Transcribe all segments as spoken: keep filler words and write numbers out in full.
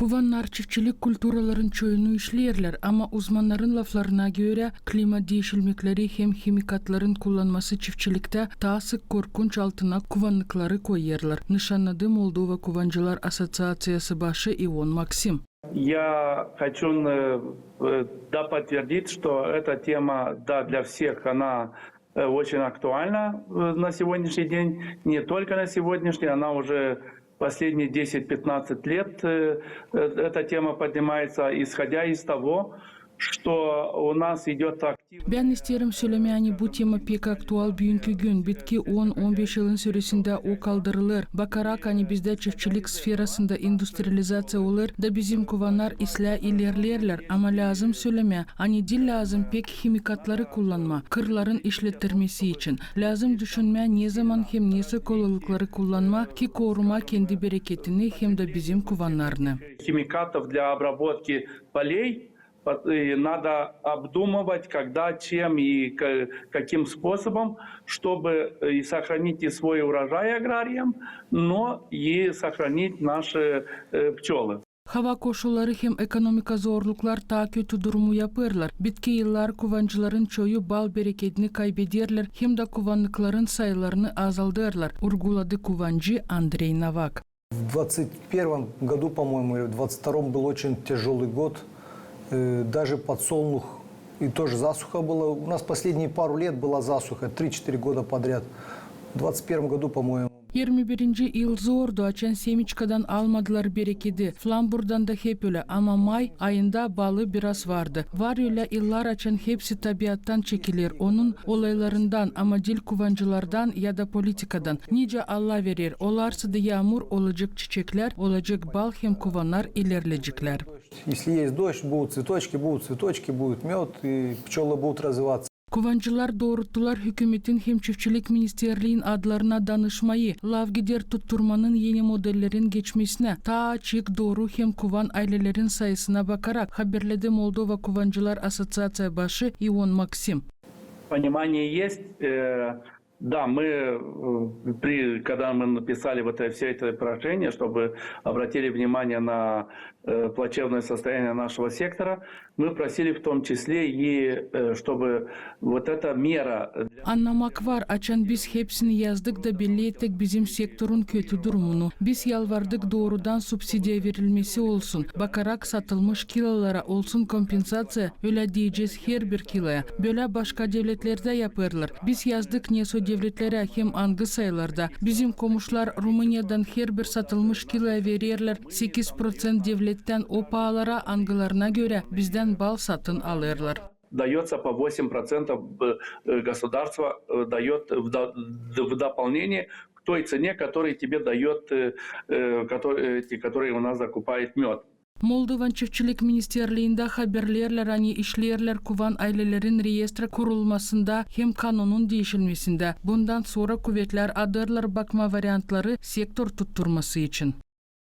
Kuvannar çiftçilik kulturaların çoyunu işleerlär, ama uzmannarın laflarına görä, klima diişilmekleri hem himikatların kullanması çiftçiliktä taa sık korkunç altına kuvannıkları koyêrlar, nışannadı Moldova kuvancılar assoţiaţiyası başı İon Maksim. Я хочу, э, э, да, подтвердить, что эта тема, да, для всех, она, э, очень актуальна, э, на сегодняшний день. Не только на сегодняшний, она уже последние десять-пятнадцать лет, э, э, эта тема поднимается, исходя из того, что у нас идёт активная... Bän isteerim sölemää, ani bu tema pek aktual büünkü gün. Bitki on, on beş yılın süresindä o kaldırılêr. Bakarak, ani bizdä çiftçilik sferasında industrializaţiya olêr da bizim kuvannar islää ilerleerlär, ama lääzım sölemää, ani diil lääzım pek himikatları kullanmaa kırların işlettirmesi için. Lääzım düşünmää, nezaman hem nesoy kolaylıkları kullanmaa, ki korumaa kendi bereketini hem dä bizim kuvannarını. Химикатов для обработки полей, и надо обдумывать, когда, чем и ка-, каким способом, чтобы, э, и сохранить и свой урожай аграриям, но и сохранить наши, э, пчёлы. Hava koşulları hem ekonomika zorluklar taa kötü durumu yapêrlar. Bitki yıllar kuvancıların çoyu bal bereketini kaybederlär hem dä kuvannıkların sayılarını azaldêrlar, urguladı kuvancı Andrey Novak. В двадцать первом году, по-моему, или в двадцать втором был очень тяжёлый год. Э, даже подсолнух, и тоже засуха была. У нас последние пару лет была засуха, три-четыре года подряд. В двадцать первом году, по-моему. Irmi birinci yıl zordu, açan semiçkadan almadılar bereketi. Flamburdan da hep ölä, ama may ayında balı biraz vardı. Var ölä yıllar, açan hepsi tabiattan çekiler, onun olaylarından, ama diil kuvancılardan ya da politikadan. Nicä Allah verer, olarsa da yaamur, olacek çiçeklär, olacek bal hem kuvannar ilerleyeceklär. Если есть дождь, будут цветочки, будут цветочки, будет мёд, и пчёлы будут развиваться. Kuvancılar dooruttular hükümetin hem çiftçilik ministerliin adlarına danışmayı, laf gider tutturmanın eni modellerin geçmesinä, taa açık, dooru hem kuvan aylelerin sayısına bakarak, haberledi Moldova kuvancılar assoţiaţiya başı İon Maksim. Понимание есть, э, Да, мы, э, при, когда мы написали вот это, всё это прошение, чтобы обратили внимание на, э, плачевное состояние нашего сектора, мы просили в том числе и, э, чтобы вот эта мера для... Annamak var, açan biz hepsini yazdık da belli ettik bizim sektorun kötü durumunu. Biz yalvardık, doorudan subsidiya verilmesi olsun, bakarak satılmış kilolara olsun kompensaţiya, ölä deyecez, herbir kiloya. Bölä başka devletlerdä yapêrlar. Biz yazdık nesoy devletlerä hem angı sayılarda. Bizim komuşlar Rumıniyadan herbir satılmış kiloya vererlär sekiz proţent devlettän o paalara, angılarına görä bizdän bal satın alêrlar. Даётся по восемь процентов, э, государство, э, даёт в до-, в дополнение к той цене, которую тебе даёт, э, э, кото-, эти, которые у нас закупает мёд. Moldovan çiftçilik ministerliindä haberleerlär, ani işleerlär kuvan aylelerin reestra kurulmasında hem kanunun diişilmesindä. Bundan sora kuvetlär adêrlar bakmaa variantları sektor tutturması için.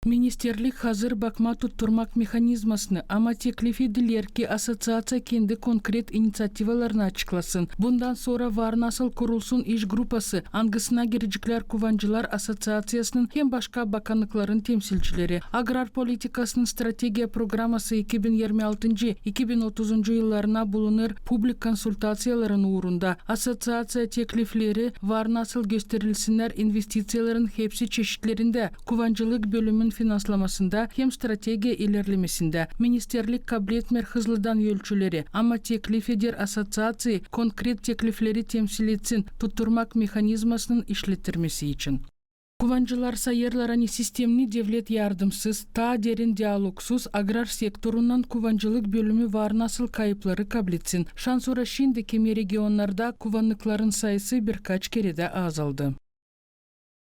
Ministerlik hazır bakmaa tutturmak mehanizmasını, ama teklif ediler, ki assoţiaţiya kendi konkret iniţiativalarını açıklasın. Bundan sora var nasıl kurulsun iş grupası, angısına gireceklär kuvancılar assoţiaţiyasının hem başka bakannıkların temsilcileri. Agrar politikasının strategiya programası iki bin irmi altıncı, iki bin otuzuncu yıllarına bulunêr publik konsultaţiyaların uurunda. Assoţiaţiya teklifleri var nasıl gösterilsinnär investiţiyaların hepsi çeşitlerindä, kuvancılık bölümün finanslamasında hem strategiya ilerlemesindä. Ministerlik kabletmeer hızlıdan ölçüleri, ama teklif eder assoţiaţiyayı konkret teklifleri temsil etsin tutturmak mehanizmasının işlettirmesi için. Kuvancılar sayêrlar, ani sistemni devlet yardımsız, taa derin dialogsuz agrar sektorundan kuvancılık bölümü var nasıl kayıpları kabletsin. Şansora şindi kimi regionlarda kuvannıkların sayısı birkaç keredä azaldı.